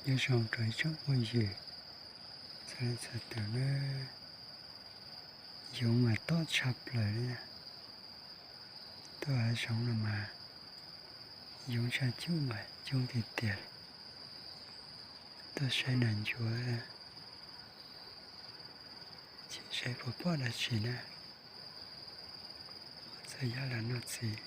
Nyob zoo rau ib tsoom phooj ywg txhua leej txhua tus na, yoov mas tob tshaj plaws li na. Tuaj hav zoov no mas yoov tshaj cuj mas coob tiag tiag. Tuaj saib nas ncuav, saib puas pom dab tsi na. Txawj yog los noj txiv.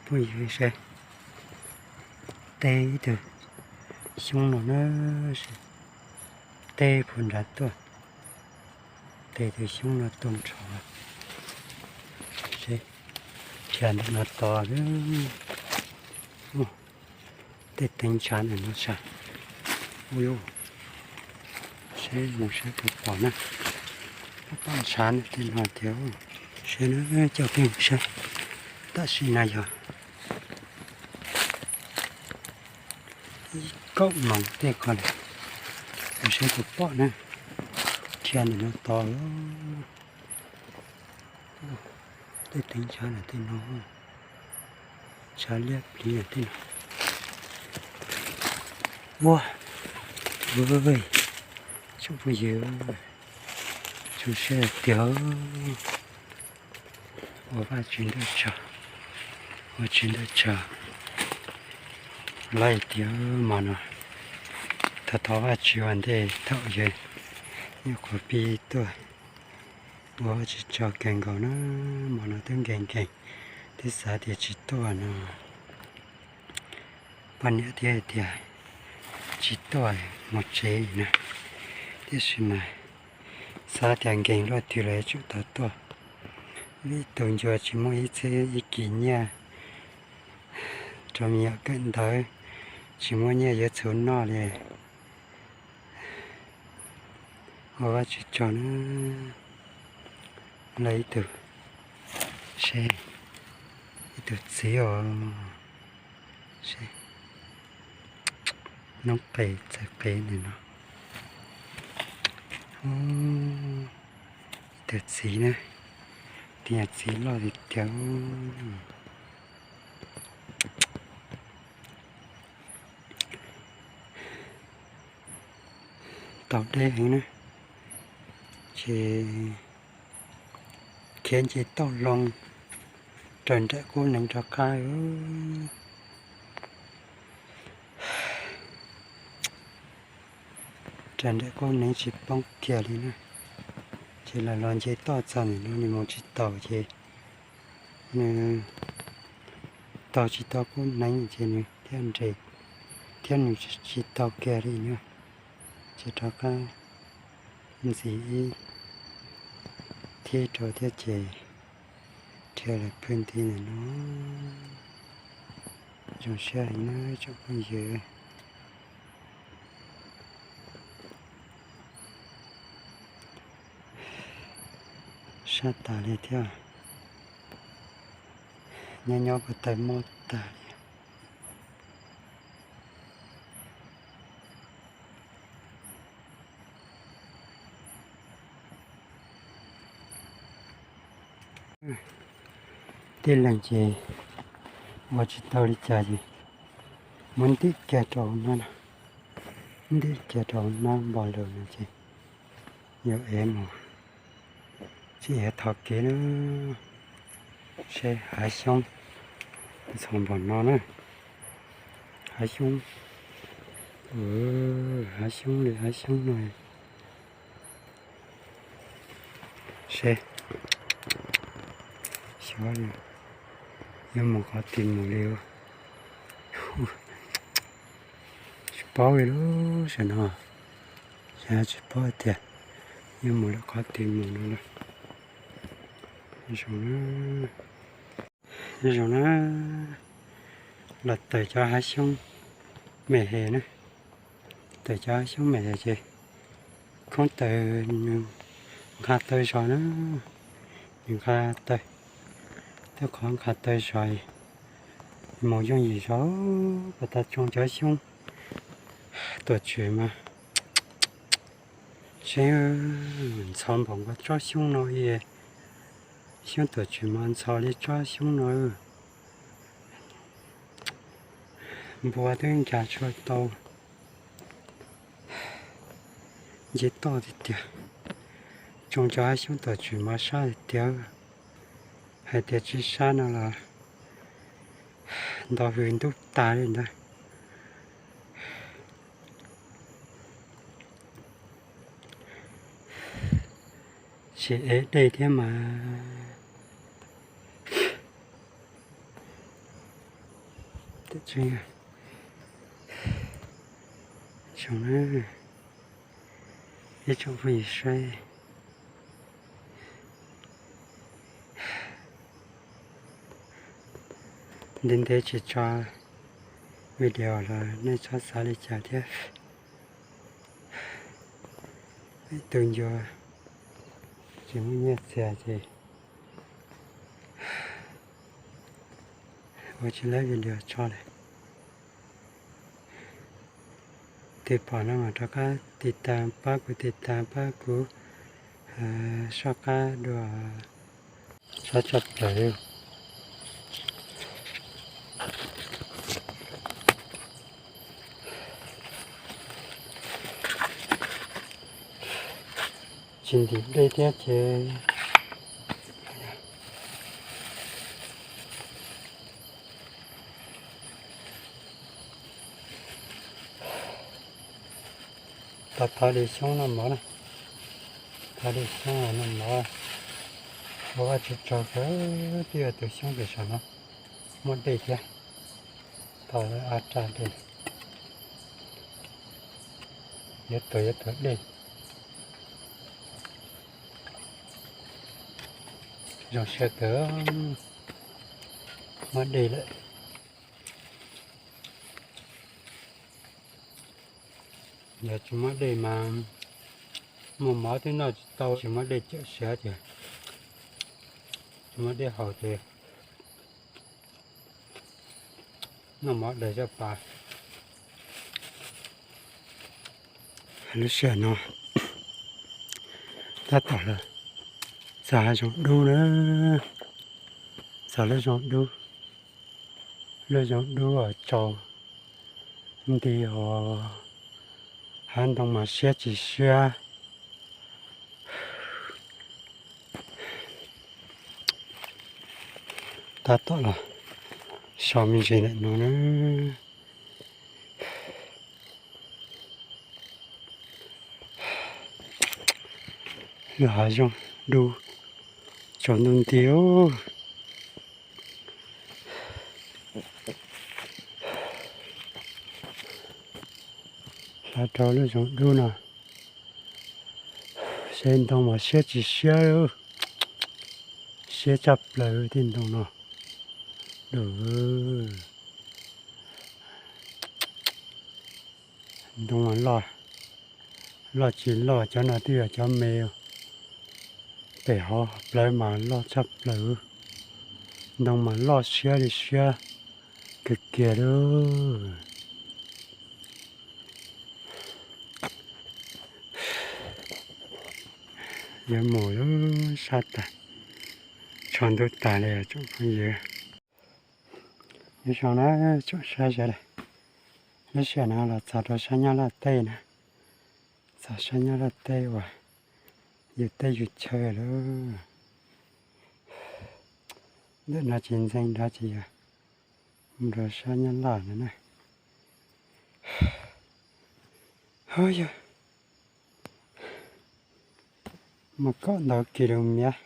Phooj ywg saib, teb ib tug xyoob no na, teb puag nrad tuaj, teb tus xyoob no tuaj nrho, saib, dhia ntawm no tos, tej teev ntshav ntawm no sav, ua, saib mus saib puas pom na, pom ntshav ntawm tej no tiag, saib na coj peb mus saib, tam sim no yog ib kaum moos tej ko lawm, mus saib puas pom na, dhia ntawm no tos, tej teev ntshav ntawm tej no, ntshav liab pliv ntawm tej no, ua, tsoom phooj ywg, zoo siab tiag, ua Vajtswv ntaug tsawv, ua Vajtswv ntaug tsawv, lawv tias hmo no thov thov Vajtswv ua ntej thaum yawg nyuam qhuav pib tuaj, ua Vajtswv tsaug kawg nkaus na, hmo no twb nkees nkees, twb xav tias tsis tuaj no, poj niam thiaj tias tsis tuaj mus tsev na, tiam sis mas xav tias nkees luaj twg los yuav tsum tau tuaj, vim tus ncua tsis muaj ib txhiab ib kis nyiaj rau me nyuam kawm ntawv, tsis muaj nyiaj yuav txhuv noj li. Ua Vajtswv tsaug na, lawv ib tug, seb, ib tug txiv os, seb, noob qes txawv qes ntawm no, ib tug txiv na, tij yog txiv loj tiag tiag. Tau deb heev na, ces khiav nce tauj loo raws nraim qub hneev rov qab. Raws nraim qub hneev tsis poob kiag li na, ces los los nce toj txog ntawm no nws mus tsis taus ces nws taug tsis tau qub hneev ces nws thiaj nres, thiab nws tsis taus kiag li na, ces rov qab ntxiv ib thib rau thiab ces dhia lawm pw nti ntawm no. Zoo siab heev na tsoom phooj ywg. Sab tas li thiab, nyob nyob ko taw mob tag li. Tij leeg ces ua tsis tau li cas ces muab ntim kiag rau hauv hnab, ntim kiag rau hauv hnab npog lug no ces yuav ev mus txhij ev thov kev na. Seb hav xyoob ntxhov npaum no na, hav xyoob, hav xyoob li hav xyoob no. Seb, xyov yuav mus qhov twg mus li. Tsis paub li lub sij hawm no, xyov tsis paub tias yuav mus lawm qhov twg mus no lawm. Zoo na, zoo na, los tawm cov hav xyoob me he na, tawm cov hav xyoob me he ces khoob taws nws nqa taw zog na, nws nqa taw, tej qhov nqa taw zog, mus yooj yim zog. Pas tas tsoo cov xyoob tuam tswm mas seb ntxhov npaum nkaus tsob xyoob no, xyoob tuam tswm mas ntxhov li tsob xyoob no. Npua twb nkag tshua tau, nce toj tiag tiag. Tsoo cov hav xyoob tuam tswm mas sab tiag tiag, hais tias tsis sab no los nto hws ntub tas li ntawd. Tsis ev dej thiab mas. Tseeb, zoo na, ib tsoom phooj ywg saib. Ntev ntev tsis tso video los nej txhob xav li cas thiab. Tus ncua tsis muaj nyiaj txiag ces ua tsis laib video tso li. Tus pom no mas rov qab tiv tas, pab kuv tiv tas, pab kuv soj qab dua, sab tshaj plaws li. Tsis ntim dej thiab ces tau thov dej xyoob noj mov na, thov dej xyoob noj mov, ua vaj tse tso kawg, twb yog tus xyoob pem saum no muaj dej thiab, tau a raj dej, yuav tuag yuav tuag dej. Zoo siab kawg, muaj dej lawm. Yog tsis muaj dej mas muaj mov twb noj tsis tau, tsis muaj dej cawm siav ces tsis muaj dej haus ces noj mov daig zaj pas. Lub sij hawm no tab tom los txog hav zoov dub na, txog lub zoov dub, lub zoov dub uas tsaus nti os, hav ntoo mas siab tsis siab. Tab tom los so me ntsis ntawm no na. Lub hav zoov dub tsaus ntuj nti os. Hla rau lub zoov dub no, seb ntoo mas siab tsis siab, siab tshaj plaws tej ntoo no. Dub, ntoo mas loj, loj tsis loj, cov no twb yog cov me, pem hauv plawv mas loj tshaj plaws, ntoo mas loj siab li siab kawg kiag li. Yuav mus lub sab tas, tsho ntub tas li tsoom phooj ywg. Nyob zoo na tsoom saib sawv daws, lub sij hawm no los txog rau sab Nyab Laj teb na, txog sab Nyab Laj teb uas yus teb yus chaw lawm. Ntawm no tsis ntxeev dab tsi, yog mus rau sab Nyab Laj no na. Hov yog muaj kaum ntau kis lus miav.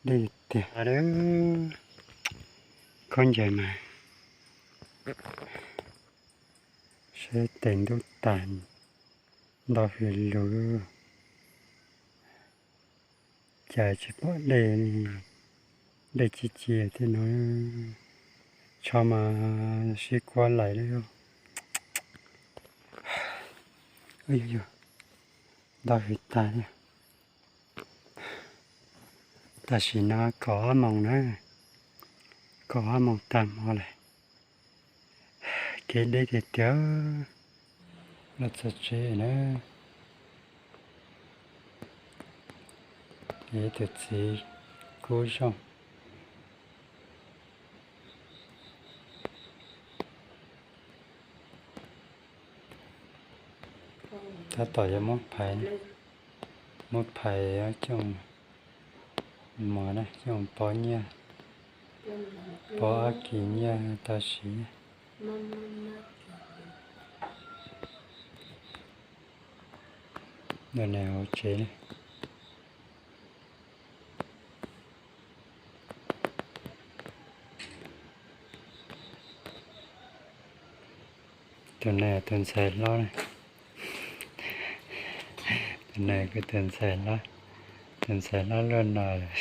Dej tiag, khaub ncaws mas sab tes ntub tas, ntau hws lus, cas tsis pom dej, dej ci ci thiab no, tsho mas sib kuab laim li. Ntau hws tas li. Tam sim no kaum ob moos na, kaum ob moos tag hmo lawm. Kev deb tiag tiag, los txog tsev na. Ib tug txiv kub zoo. Tab tom yuav muab phais, muab phais coj mus na, coj mus pov nyiaj, pov ob kis nyiaj tau siv. Ntawm no hauv tsev li. Tus no tus ntxhais hlob na. Tus no kuj tus ntxhais hlob, tus ntxhais hlob luaj no lawm.